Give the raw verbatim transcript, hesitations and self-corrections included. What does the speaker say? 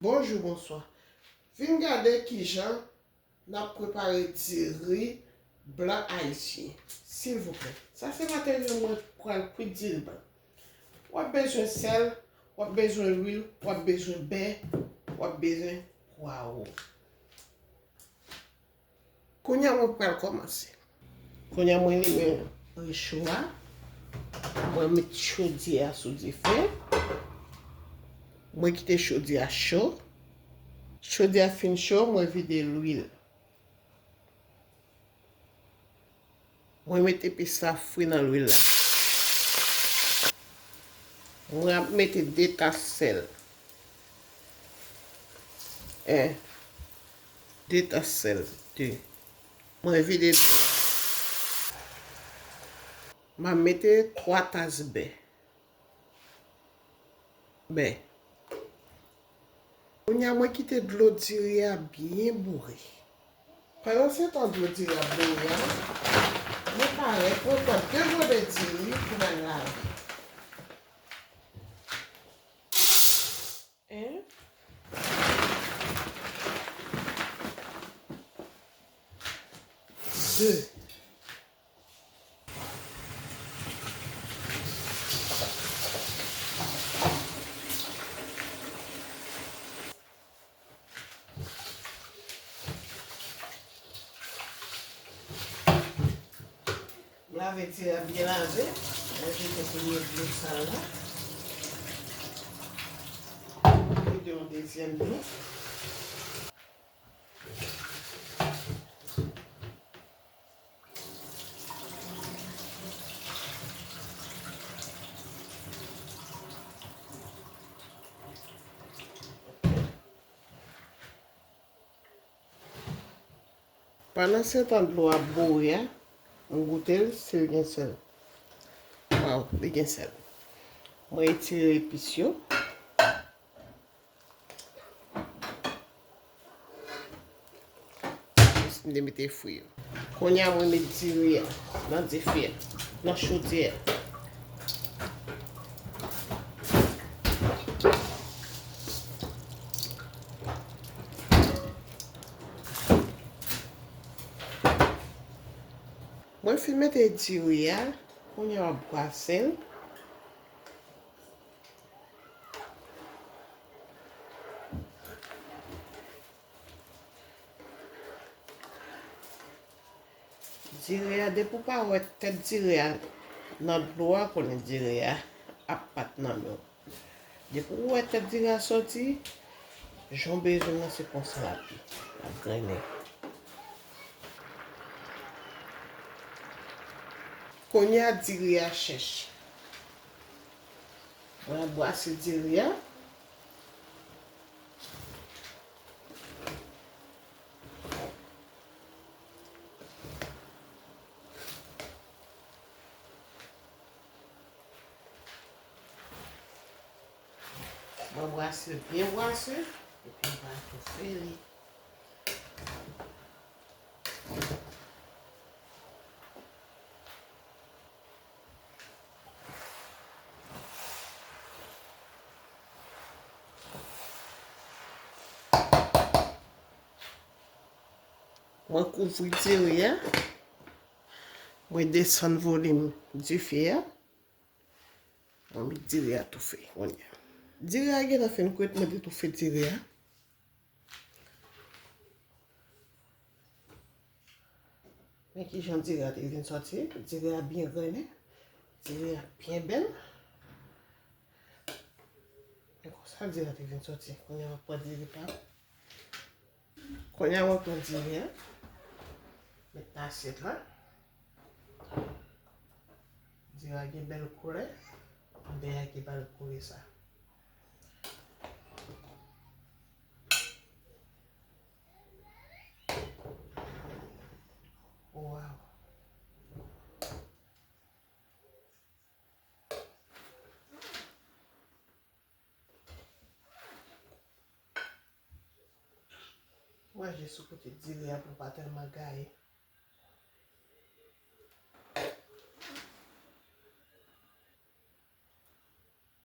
Bonjou, bonswa. Vin gade kijan n ap prepare diri blan ayisyen, silvouplè. Sa se materyèl mwen pral kwit diri blan. W ap bezwen sèl, w ap bezwen lwil, w ap bezwen bè, w ap bezwen pwawo. Kounye a mwen pral kòmanse. Kounye a mwen limen recho a. Mwen met chodyè a sou dife. Mwen kite chodyè a cho. Chodyè a fin cho, mwen vide lwil. Mwen met epis la fri nan lwil la. Mwen ap mete de tas sèl. En, de tas sèl, de. Mwen vide. M ap mete twa tas bè. Bè. Kounye a mwen kite dlo diri a byen boure. Pandan se tan dlo diri a boure a, mwen parèt, mwen pran de gobe diri pou m al lave. En. De. M lave diri a byen lave. Mwen jete premye dlo sal la. Vide yon dezyèm dlo. Pandan se tan dlo a ap boure a, m goute l si l gen sèl. Waw, li gen sèl. Mwen retire epis yo. M te mete fwi yo. Kounye a mwen met diri a nan dife a, nan chodyè a. Mwen fin mete diri a, kounye a w ap bwase l. Diri a, depi w pa wè tèt diri a nan dlo a, konnen diri a ap pat nan men w. Depi w wè tèt diri a soti, jan w bezwen l nan se konsa l ap ye, l ap grennen. Kounye a diri a chèch. Mwen ap bwase diri a. Mwen bwase l byen bwase, epi m va toufe li. Mwen kouvri diri a. Mwen desann volim dife a. Mwen met diri a toufe kounye a. Diri a gentan fin kwit, mwen detoufe diri a. Men kijan diri a te vin soti. Diri a byen grennen. Diri a byen bèl. Men konsa diri a te vin soti. Kounye a m ap pran diri pa m. Kounye a mwen pran diri a. Met nan asyèt la. Diri a gen bèl koulè. Bè a gen bèl koulè sa. Waw. Mwen jis sou kote diri a pou l pa tèlman gaye.